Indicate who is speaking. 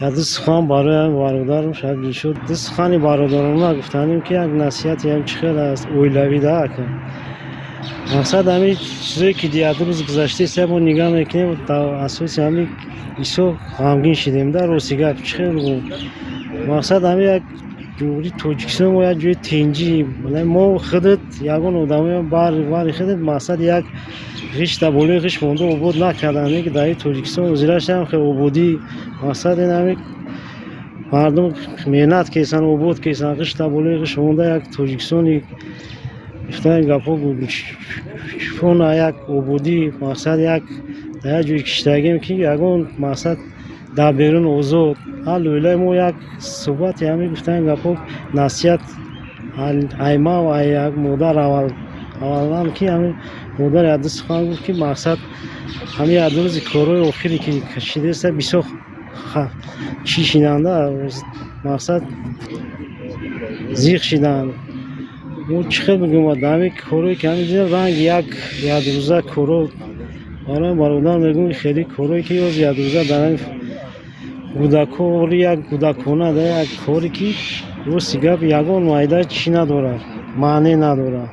Speaker 1: Ду сухан барои бародарам шояд бишуд. Ду сухани бародарона гуфтанем, ки як насиҳате ҳам чӣ хел аст, оилавӣ да ака. Мақсад, ҳамин чизое ки ду рӯз гузаштаист, мо нигаҳ мекунем, дар асоси ҳамин бисёр ғамгин шидем да. Рости гап, чӣ хел бигӯм, мақсад, ҳамин як Ҷумҳурии Тоҷикистон мо як ҷои тинҷӣ, мо худат ягон одамои бари худат, мақсад, як ғишт дар болои ғишт монда обод накарданд, ки дар Тоҷикистон ҳозирашам хел ободӣ. Мақсад, ин ҳамин мардум меҳнат кесанд, обод кесанд, ғишт дар болои ғишт монда як Тоҷикистони гуфтани гапҳо шифона, як ободӣ, мақсад, як дар як ҷои киштагем, ки ягон, мақсад, дар берун озод. Ҳар лоилаи мо як суҳбати ҳамин гуфтани гапҳо, насиҳат аймав ай як модар аввал, аввалан ки ҳамин модар як ду сухан гуфт, ки мақсад, ҳамин як ду рӯзи корҳои охире ки кашидаиста, бисёр чӣ шиданда, мақсад, зиқ шиданд. Мо чӣ хел бигӯм, дар ҳамин корҳое ки ҳамин дидем, ранги як якрӯза корҳо. Барои бародар мегӯм, хеле корҳое ки ёз якрӯза дар ҳамин кӯдакори як кӯдакона дар як коре, ки рости гап, ягон майда чӣ надорад, маъне надорад.